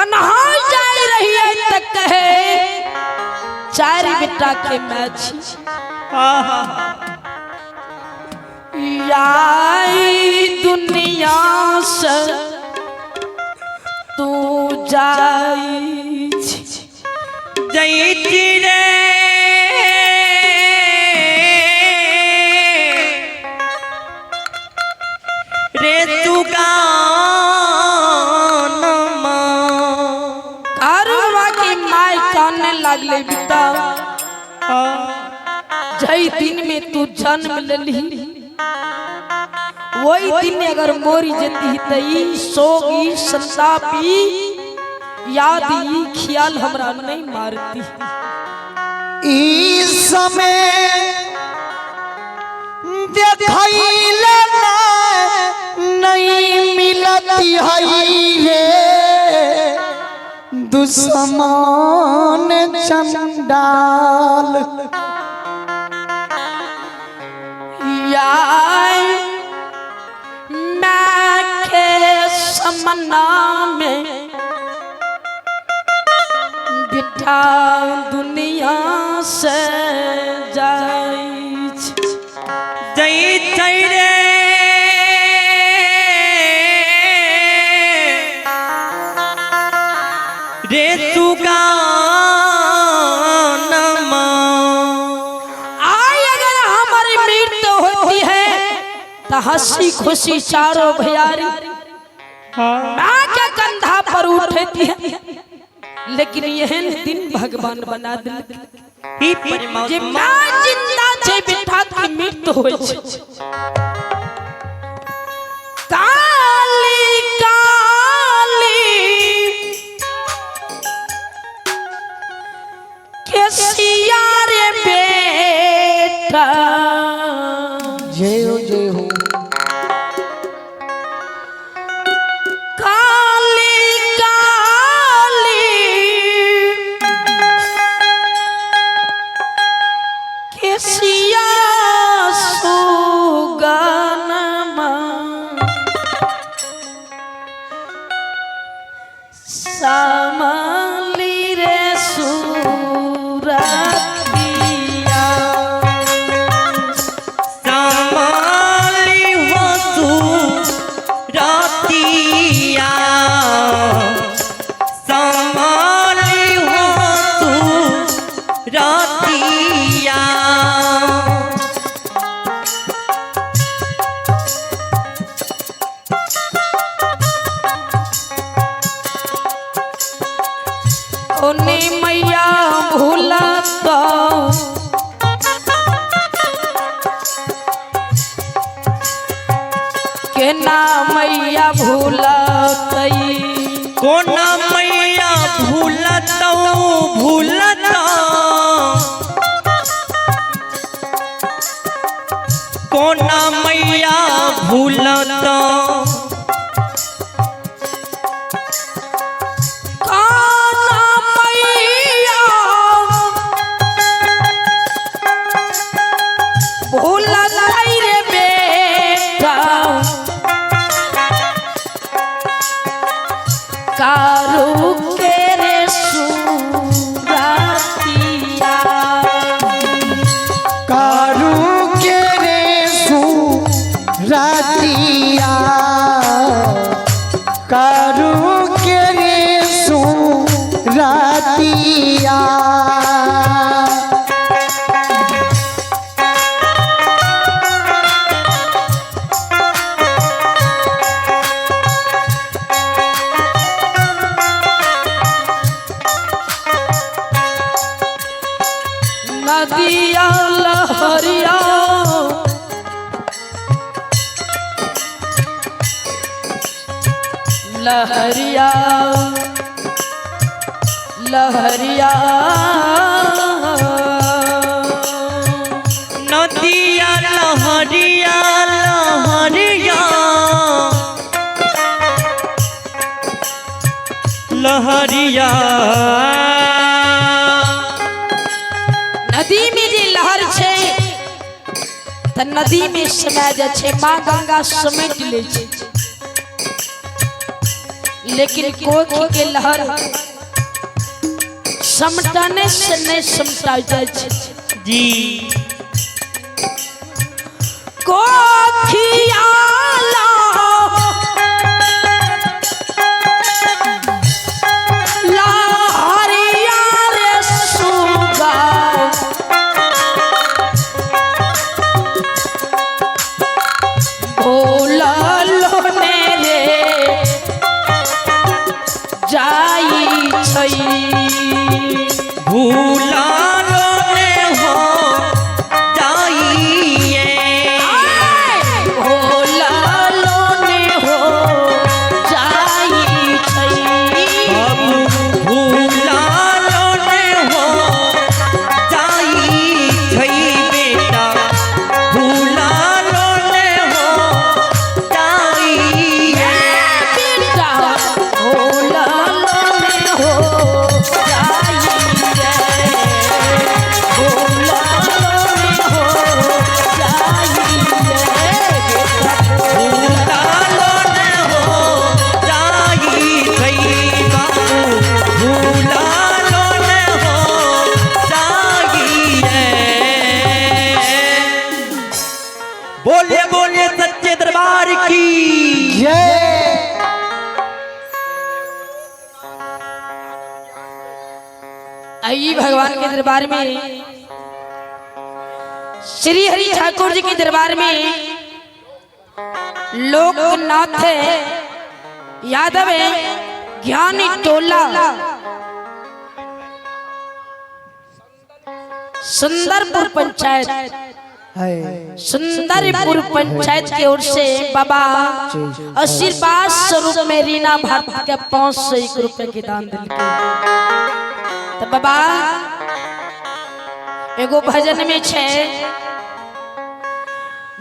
कन्हा जाय रहिए त कहे चारि बेटा के मैं छी। याई दुनिया से तू जाई छी। जैती रे रे सुगानमा। कारू बाबा के my काने लागले बेटा, जई दिन में तू जन्म लेली वही दिन अगर मोरी जती त ई शोक ई संताप ई याद ई ख्याल हमरा नहीं मारती। ई समय देखैले नहीं मिलती है रे दुश्मन चंडाल। यार मैं के समना में बिठा दुनिया से जाई छी। जैती रे रे सुगानमा। आई अगर हमारी मृत्यु होती है तो हंसी खुशी चारों भैयारी माँ के कंधा पर उठती है, लेकिन यह दिन भगवान बना दिल ही जे परमात्मा माँ जिंदा छे बेटा के मृत्यु होय छे। काली काली केसिया रे बेटा, जय हो जय हो। काली काली केसिया सुगनमा सामली रे सुरतिया। सामाली हो तू रातिया, सामाली हो तू रातिया। ओने मैया भूलत केना मैया भूलतई, कोना मैया भूलतौ भूलतौ, कोना मैया भूलतौ। काना मैया भूलतई रे बेटा, कारू के रे सुरतिया। कारू के रे सुरतिया, कारू के रे सुरतिया। नदिया लहरिया लहरिया लहरिया, नदिया लहरिया लहरिया लहरिया। नदी में जे लहर छे त नदी में समा जाइ छै, माँ गंगा समेट ले छै। लेकिन कोख के लहर समटाने से नहीं समटा जाय छै। जी। कोखिया लहरिया रे सुगा भोललो ने रे जाई छै। भूला ने हो जाइए। भोललो ने हो जाई छै। बाबू भूला ने हो जाई छै बेटा, भूला ने हो जाइए। बेटा भोललो ने हो जाई रे, भोललो ने हो जाई रे बेटा। भूला ने हो जाई छै बाबू, भूला ने हो जाइए। बोले बोले सच्चे दरबार की जय। आई भगवान के दरबार में, श्री हरि ठाकुर जी के दरबार में लोकनाथ यादव ज्ञानी टोला सुंदरपुर पंचायत है सुंदरपुर पंचायत की ओर से बाबा आशीर्वाद स्वरूप में रीना भारती के 501 रुपए के दान दिल। तो बाबा एगो भजन में छे,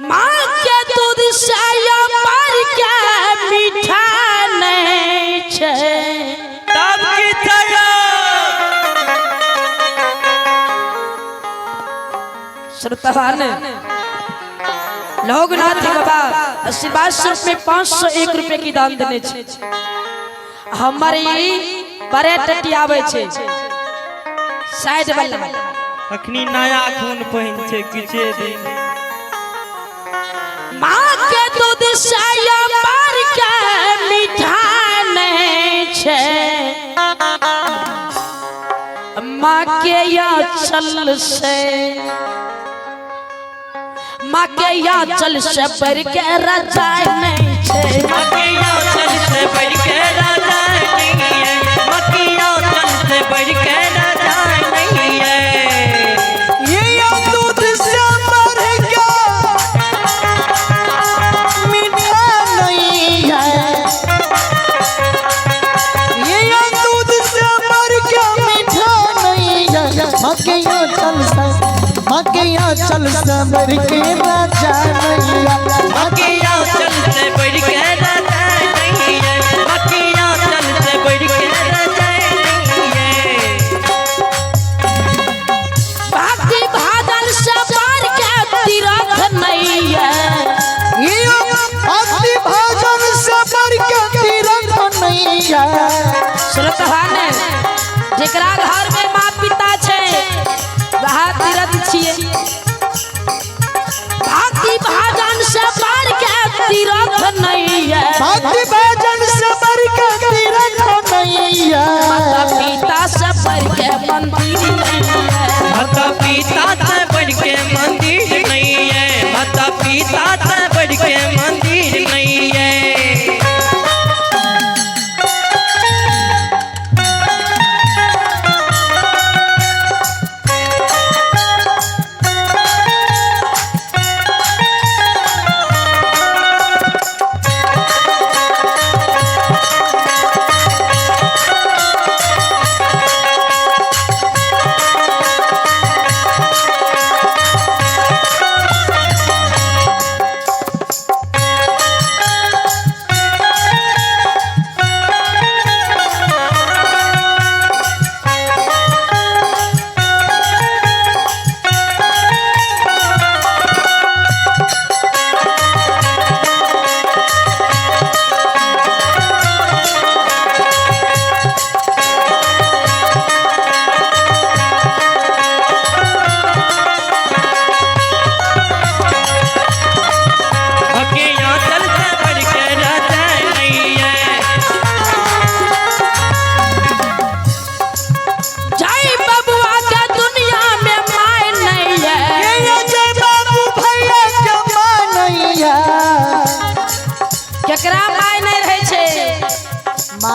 माँ के दूध से या मार के मीठा नहीं छे। तब की तरह श्रोतावान लोकनाथ बाबा आशीर्वाद स्वरूप में 501 रुपए की दान देने छे। हमारे बड़े टटी आवे छे साइड वाला। अखनी नया खून पहिन छे किछे दिन। माँ के दूध से या मार के मीठा नहीं छे, माँ के या चल से, माँ के या चल से बढ़ के रजाई नहीं छे। मकिया चल से बढ़ के राजा नहीं है, मकिया चल से बढ़ के राजा नहीं है। ये दूध से मर गया मीठा नहीं है, ये दूध से मर गया मीठा नहीं है। मक्खियाँ चल से, मक्खियाँ चल से मर के राजा नहीं है। मकिया चल से बढ़ के राजा नहीं है, मकिया चल से बढ़ के राजा नहीं है। भक्ति भादल से बढ़ के तीरथ नहीं है, ये भक्ति भजन से मर के तीरथ नहीं है। श्रोतावान जेकरा घर में माँ पिता छे वहाँ तीरथ छिए। भक्ति भजन से बढ़ के तीरथ नहीं है, भक्ति भजन से मर के तीरथ नहीं है। माता पिता से बढ़ के मंदिर नहीं है, माता पिता से बढ़ के मंदिर नहीं है, माता पिता से बढ़ के मंदिर नहीं है।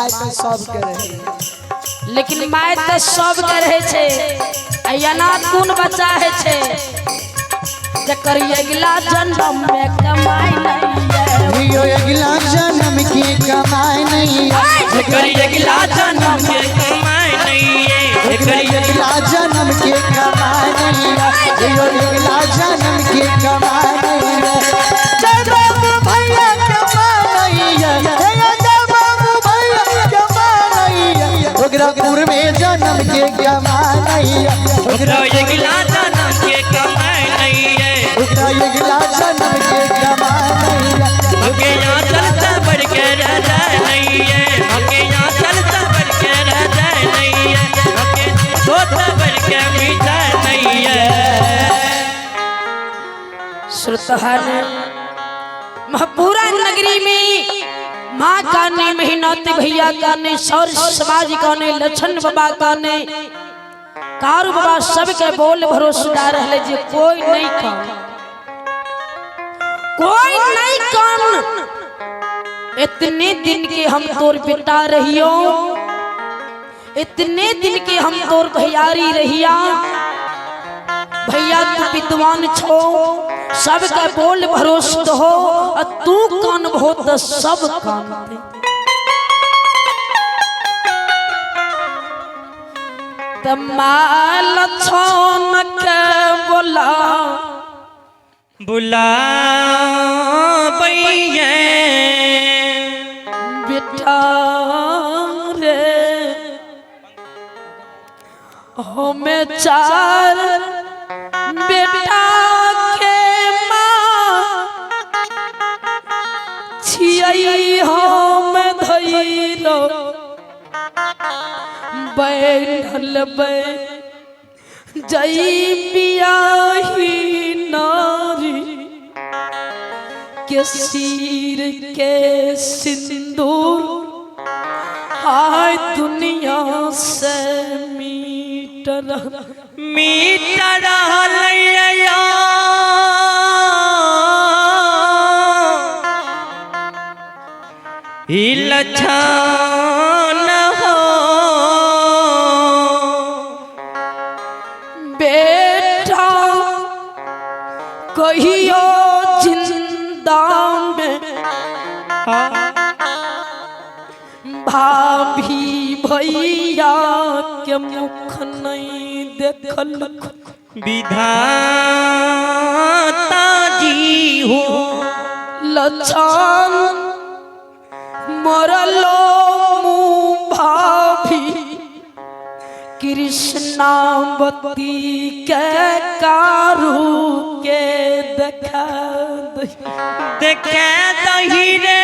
My तो सबके रहे। लेकिन my तो सबके रहे छे आ अनाथ कोन बच्चा है छे जकर अगला जन्म में कमाई नहीं है। यो अगला जन्म की कमाई नहीं है। एकर अगला जन्म के कमाई नहीं है। एकर अगला जन्म की कमाई नहीं है। यो अगला जन्म की कमाई नहीं है। जय बाबू भैया कमाई है। जय बाबू भैया कमाई है। ओकरा पूर्व जन्म के कमाई नहीं है। ओकरा अगला जन्म के कमाई नहीं है। ओकरा अगला जन्म के कमाई नहीं है। मके यहाँ चलता बढ़ के रह जाए नहीं है। मके यहाँ चलता बढ़ के रह जाए नहीं है। मके सोता बढ़ के मीठा नहीं है। श्रोताहन पूरा नगरी में माँ का ने मेहनत भैया का ने सौर समाज का ने लक्षण बाबा का ने कारू बाबा सबके बोल भरोसा रहले जे कोई नहीं काम, कोई नहीं काम। इतने दिन के हम तोर बेटा रहियो, इतने दिन के हम तोर भैयारी रहिया। भैया तू विद्वान छो, सबके बोल भरोसा हो, और तू कान बहुत सब कान। तमाल छन के बोला बुला भैया बेटा रे हमें चार बेटा के माँ छियै हम धैलो बैठल बै जई बियाही नारी के सिर के सिंदूर आय दुनिया से मीटर मीटर रहलैया ई लछन हो बेटा कहियो जिंदा में भाभी भैया के मुख नहीं देखल विधाता जी हो लछन मरलो मुँह भाभी कृष्णावती के कारू के देखा दही। देखे दही रे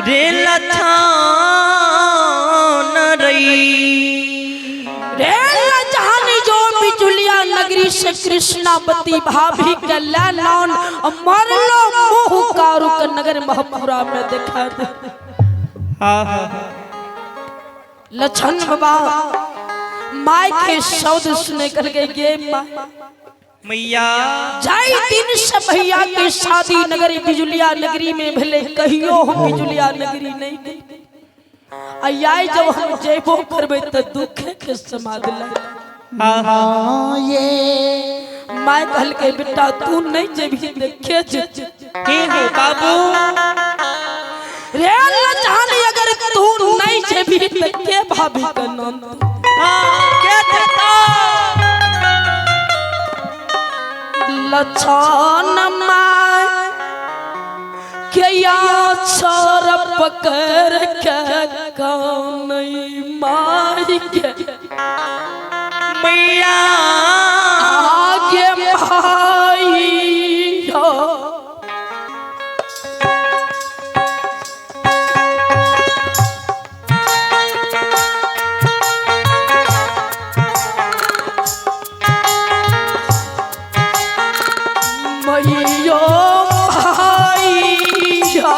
रे लछन रई रे लछन जो बिजुलिया नगरी से कृष्णावती भाभी के लान मरलो मुँह कारू के नगर महपुरा में देखा दे। लछन बाबा my के शब्द सुने कर गए गे माँ मैया जाई दिन से भैया के शादी नगरी बिजुलिया नगरी में भले कहियो हम बिजुलिया नगरी नहीं गई। आई जब हम जयबो करबे त दुख के समाद लग। ये my कहल के बेटा तू नहीं जेबी देखे जे के हो बाबू रे लछन अगर तू नहीं जेबी त के भाभी के नाम के देता लछन my के आछर पकड़ के कान my के मैया आगे भाई हो। मैयो भाई हो।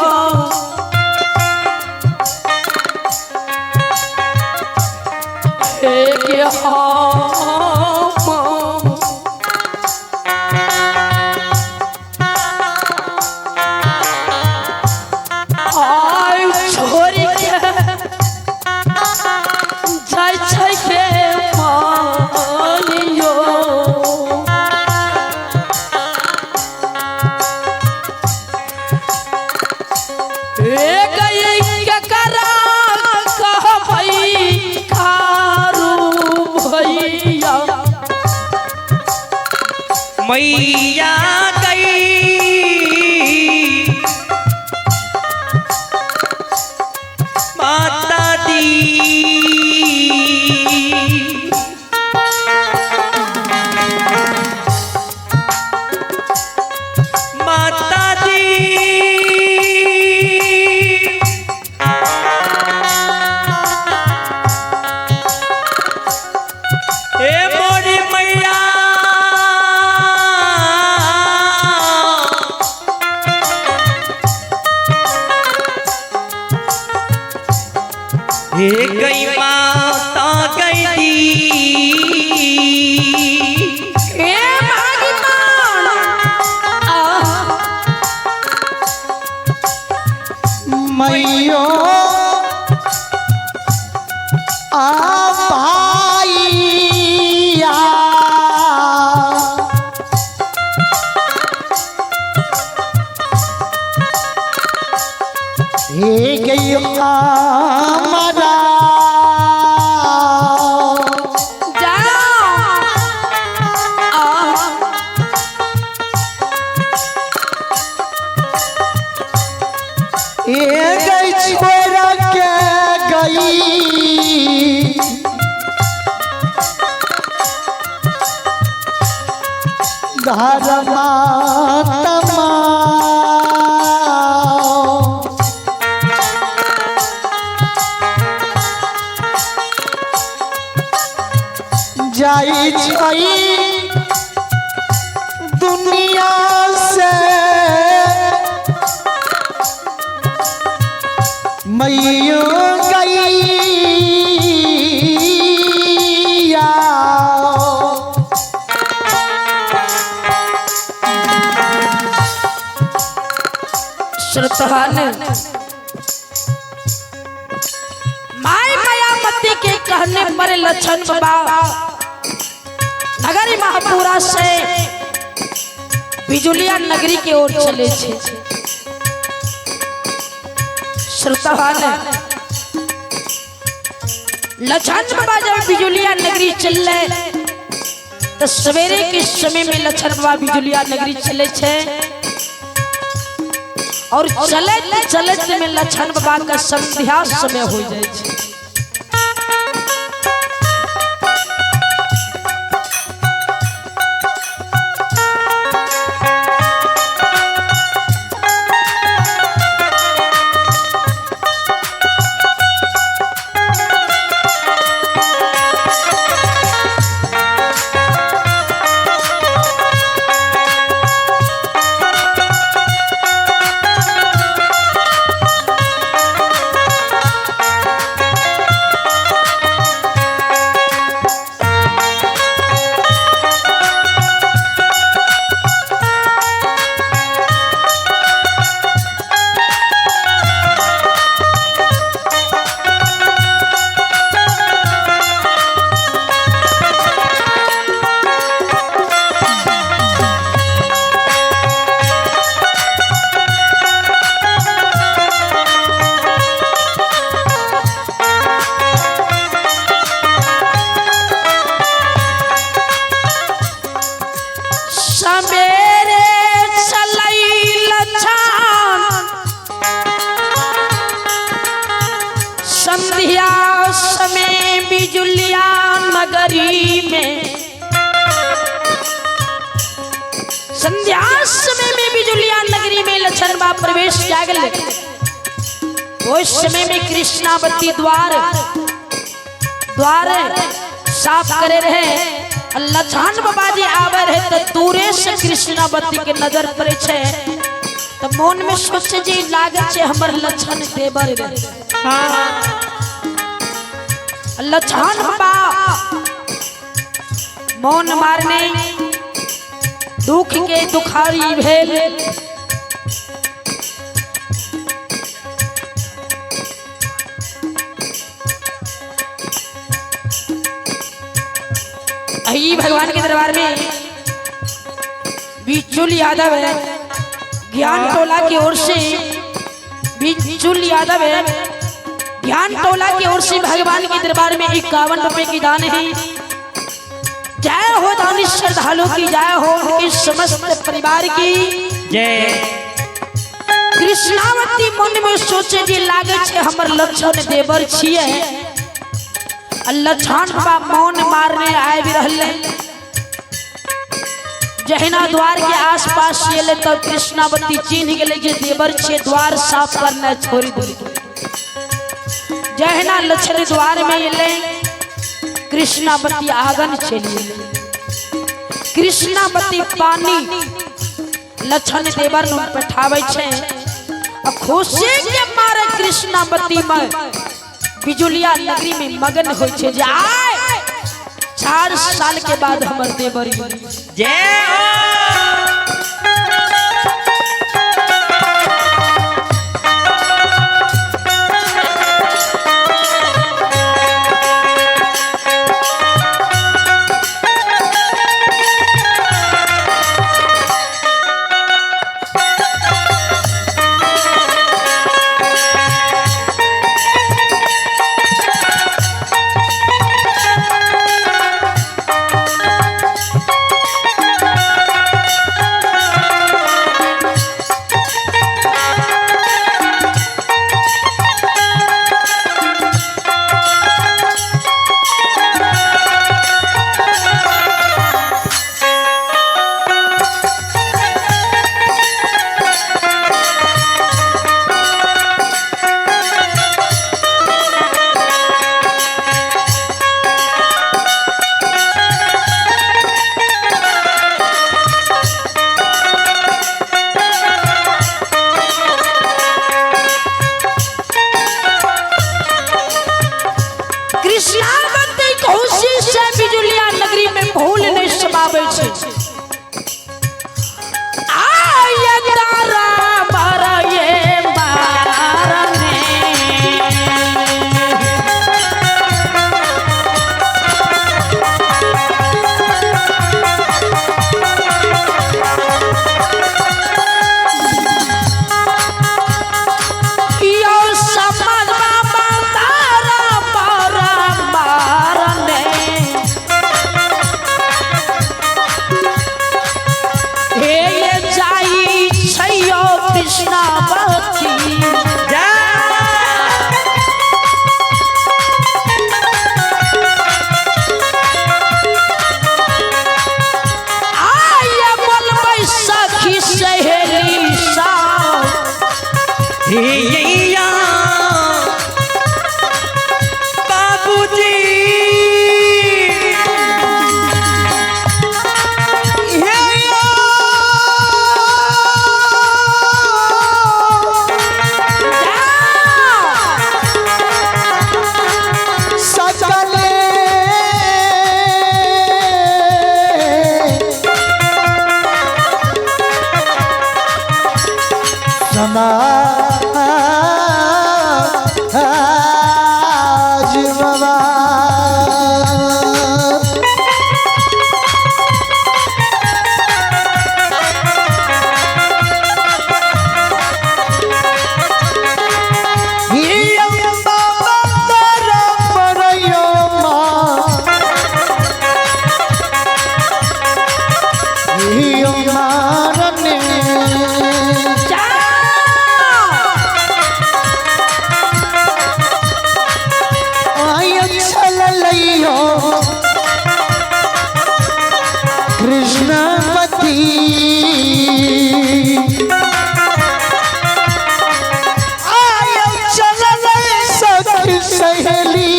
हे हम मैया गई माता दी। माता दी। हे मोरी मैया, हे गई माता गई दी। ए भागीमान आह। मैयो आ भाईया, हे गई हमारा जाओ आह। ए गई छोरा के गई धर्मात्मा। जाई छई दुनिया से मैयो गैया। श्रोतान my Mayamati के कहने पर लक्षण बाबा नगरी महापुरा से बिजुलिया नगरी के ओर चले छे। श्रोतान लक्षण बाबा जब बिजुलिया नगरी चलले तो सवेरे के समय में लक्षण बाबा बिजुलिया नगरी चले छे और चलत चलत में लक्षण बाबा का संध्या समय हो जाए छे। सवेरे चलई लछान संध्या समय बिजुलिया नगरी में, संध्या समय में बिजुलिया नगरी में लछन बा प्रवेश जागल। उस समय में कृष्णावती द्वार द्वार साफ करे रहे। लछन बाबा जी आवे रहे तो दूरे से कृष्णावती के नजर पड़े छे तो मन में सोचे जे लागे छे हमर लछन देवर रहे। लछन बाबा मौन मारने दुख के दुखारी भेल। अही भगवान के दरबार में बिचुल यादव है ज्ञान टोला की ओर से, बिचुल यादव है ज्ञान टोला की ओर से भगवान के दरबार में 51 रुपए की दान है। जय हो दानी श्रद्धालु की जय हो, उनके समस्त परिवार की जय। कृष्णावती मन में सोचे जे लागे छे हमर लक्षण देवर छिए, आ लक्षण बा मौन मारने आबि रहले। जहिना द्वार के आसपास एले तब कृष्णावती चिन्ह गेले जे देवर छे, द्वार साफ करना छोड़ी देलकै। जहिना लक्षण द्वार में एले कृष्णावती आंगन चली एले। कृष्णावती पानी लक्षण देवर नु पठावे छे आ खुशी के मारे कृष्णावती में बिजुलिया नगरी में मगन होय छे जे आय 4 साल के बाद हमर देवर जय हो। कृष्णावती खुशी से बिजुलिया नगरी में भूल नहीं समावे छे। आय तारा मारा ये मारने यो समझ बाबा तारा मारा मारने हे ये जाई छैयो कृष्णावती। जय। आय बोलबै सखी सहेली सा हे बाबूजी सकले समाज बाबा कृष्णपति आय चलल सखी सहेली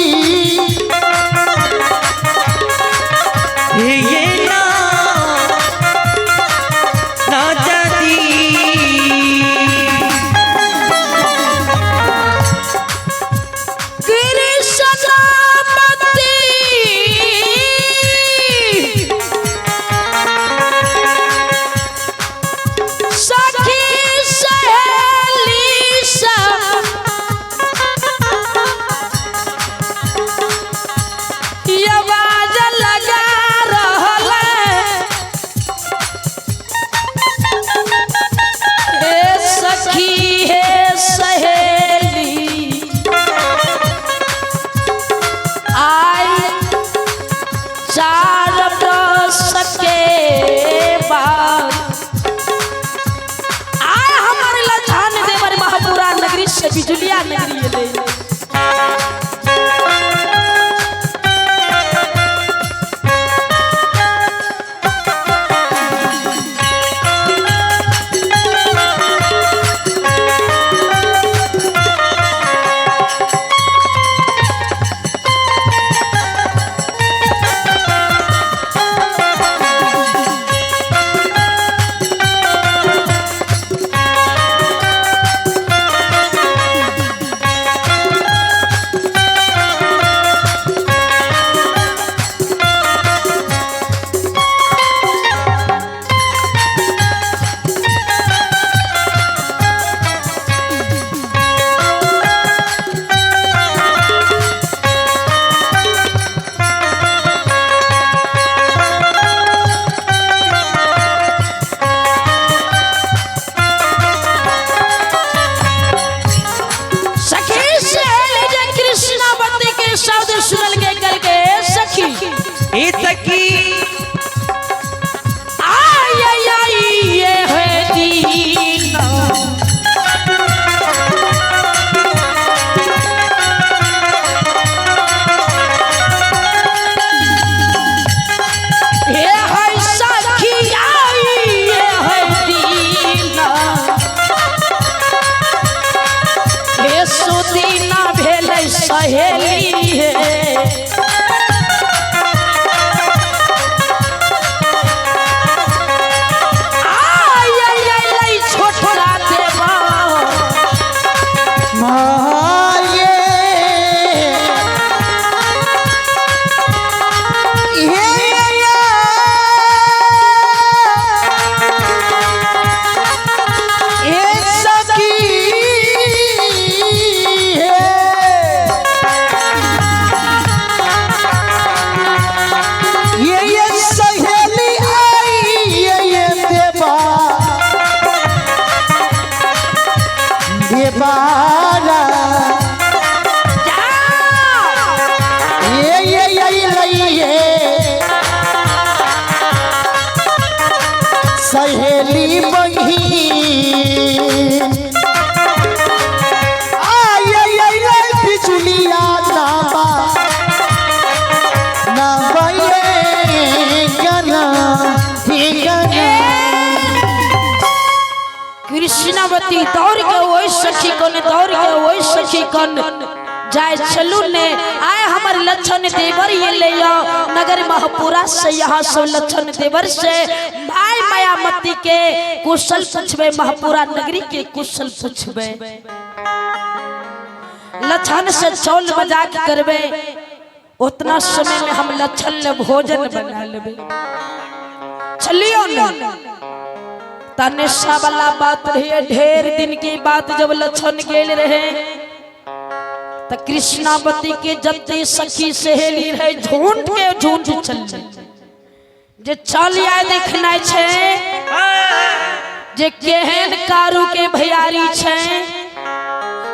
ये ना ना जाती कृष्णावती सखी सहेली सब आवाज लगा रहल हे सखी हे सहेली आई 4 सहेली है। आय आय आय आय छोटका देवा माये हे सखी ये सहेली आई ये देवा देवारा ये ये ये ये सहेली बहिन आय आय आय बिजुलिया नामा नामा ये गाना हे गाना कृष्णावती दौड़ के ओहि सखी कन, दौड़ के ओहि सखी कन जाय चलू ने, आय हमर लक्षण देवर ये ले आओ नगर महपुरा से, यहाँ सो लक्षण देवर से भाई मायामती के कुशल पूछबे, महपुरा नगरी के कुशल पूछबे, लक्षण से चौल मजाक करबे, उतना समय में हम लक्षण ले भोजन बना लेबे। चलियो ने तनेशा वाला बात रहे, ढेर दिन की बात जब लक्षण गेल रहे त कृष्णावती के जते सखी सहेली रहे झूठ के झूठ चल जे चल आय देखना छे जे केहन कारू के भैयारी छे,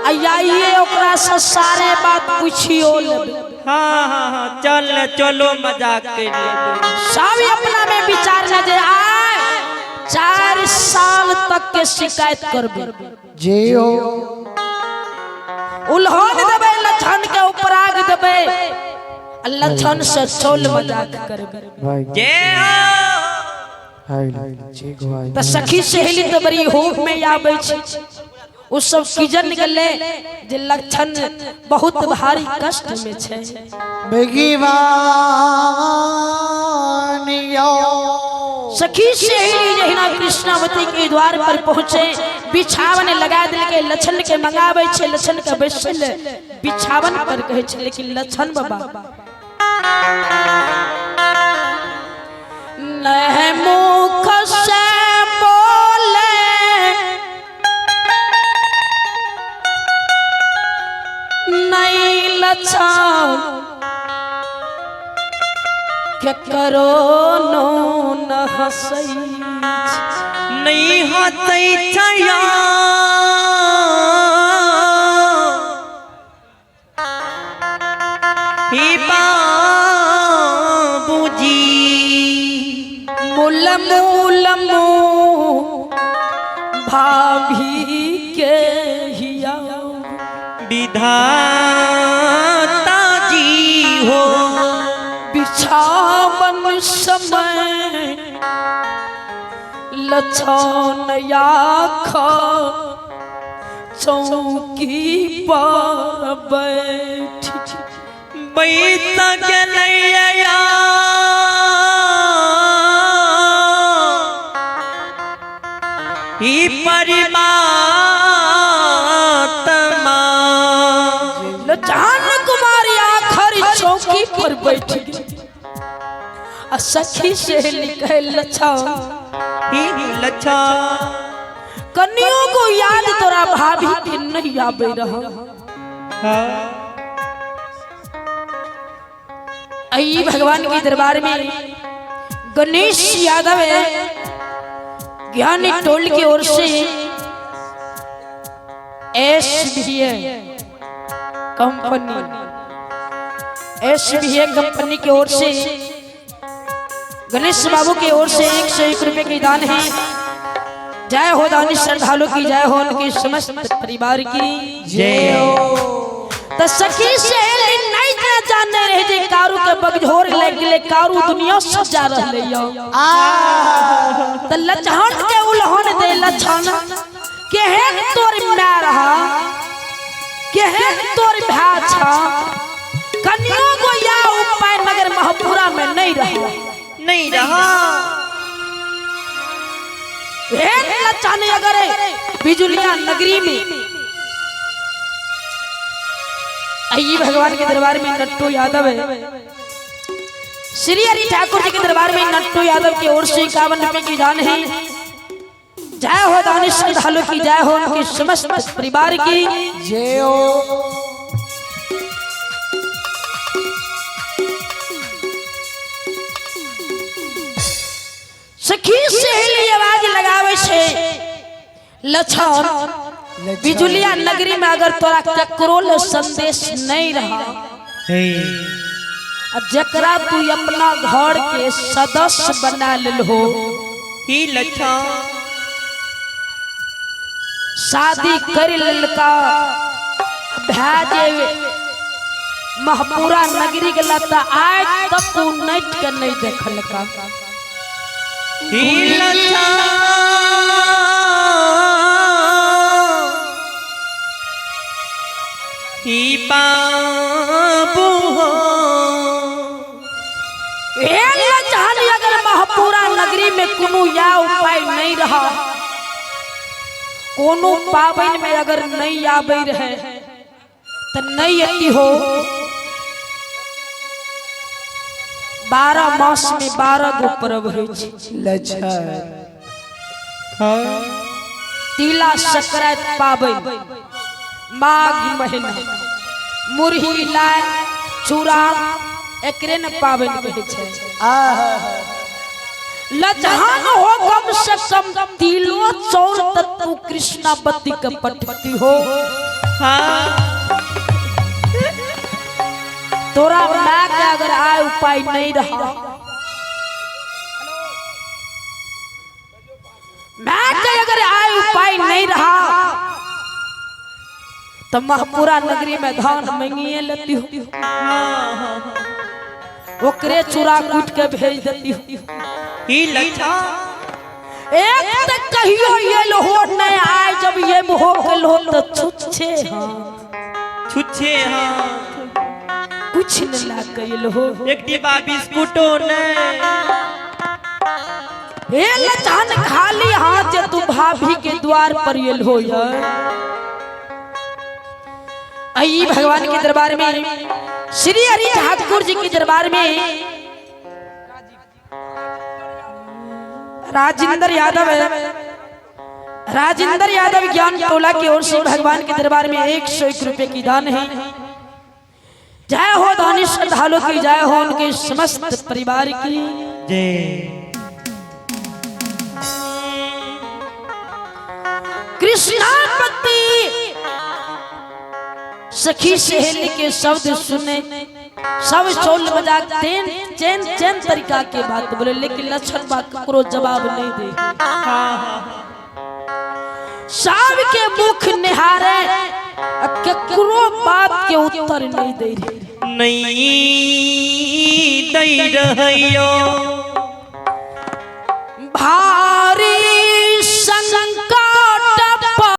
आइए ओकरा से सारे बात पूछियो लेबे। हाँ हाँ हाँ चल चलो मजाक कर लेबे। सब अपना में विचार न जे आय 4 साल तक के शिकायत करबे, जियो उल्हन देबे लक्षण के उपराग देबे, आ लक्षण से चोल मजाक करबे। भाई जय हो। हाय जी भाई त सखी सहेली तो बड़ी होप में आबै छै, उ सब किजन गेले जे लक्षण बहुत भारी कष्ट में छै। भगवान यो सखी सहेली जहिना कृष्णावती के द्वार पर पहुँचे, बिछावन लगा देलकै, लक्षण के मंगाबै छै, लक्षण के बैसल बिछावन पर कहै छै, लेकिन लक्षण बाबा नह मुख से बोले नहीं लक्षण के करो नो न हसै नहीं हतै छया ही बाबूजी मूल मूल भाभी के हिया विधाता जी हो बिछावन समय लछन याख चौकी पर बैठ बैत गेलैया ही परमात्मा लछन कुमारी आखर चौकी पर बैठ गई आ सखी सहेली कहे लछन ही लच्छा कनियो को याद तोरा भाभी के नहीं आबे रहा। आई भगवान के दरबार में गणेश यादव है ज्ञानी टोल की ओर से S B A company, S B A company की ओर से गणेश बाबू की ओर से 101 रुपए की दान है। जय हो दानी श्रद्धालु की जय हो, उनके समस्त परिवार की जय हो। तो सखी सहेली नहीं ना जाने रहे जे कारू के बगझोर लग गेले, कारू दुनिया सजा रहले यो। त लछन के उलहन दे लछन केहन तोर my रहा, केहन केहन तोर भाय छ, कनियो गो या उपाय नगर महपुरा में नहीं रहा। नहीं रहा। एहन लचाने अगर बिजुलिया नगरी में आई भगवान के दरबार में नट्टू यादव है। श्री हरि ठाकुर जी के दरबार में नट्टू यादव की ओर से 51 रुपए की दान है। जय हो दानी श्रद्धालु की जय हो, उनके समस्त परिवार की जय हो। सखी सहेली आवाज लगावे छे लछन बिजुलिया नगरी में अगर तोरा ककरो ले संदेश नहीं रहा, आ जकरा तू अपना घर के सदस्य बना लेल हो, ही लछन शादी कर ललका भै जे महपुरा नगरी के लता आज तक उ नट के नहीं देखलका। ही लछन ही बाबू हो। ए लछन अगर महपुरा नगरी में कोनो या उपाय नहीं रहा, कोनो पावन में अगर नहीं आबे रहे तो नहीं अति हो। 12 मास में 12 गो पर्व होइ छै। लछन तिला संक्रांत पाबनि माघ महीना, मुरही लाय चूड़ा एकरे न पाबनि कहै छै। आहा लजहान हो कम से कम तिलो चौर तत्व कृष्णावती के पटती हो। हाँ तोरा माँ के अगर आय उपाय नहीं रहा, माँ के अगर आय उपाय नहीं रहा तो महपुरा नगरी में धान मंगिए लेती हूँ, ओकरे चूड़ा कूट के भेज देती हूँ। ही लछन एक तक कहियो ये लोहो नहीं आए, जब ये मोह के लो तो छुच्छे हाँ छुच्छे हाथ कुछ न ला के लो, एक डिब्बा बिस्कुटो नहीं। हे लचान खाली हाथ जे तू भाभी के द्वार पर ये लो यार। आई भगवान के दरबार में श्री हरि ठाकुर जी के दरबार में राजेंद्र यादव है। राजेंद्र यादव ज्ञान टोला की ओर से भगवान के दरबार में 101 रुपए की दान है। जय हो दानी श्रद्धालु की जय हो, उनके समस्त परिवार की जय। कृष्णापति सखी सहेली के शब्द सुने, सब चोल मजाक तेन चैन चैन तरीका के बात बोले, लेकिन लक्षण बा ककरो जवाब नहीं दे। सब के मुख निहारे ककरो बात के उत्तर नहीं दे रहे। नहीं दे रहियो।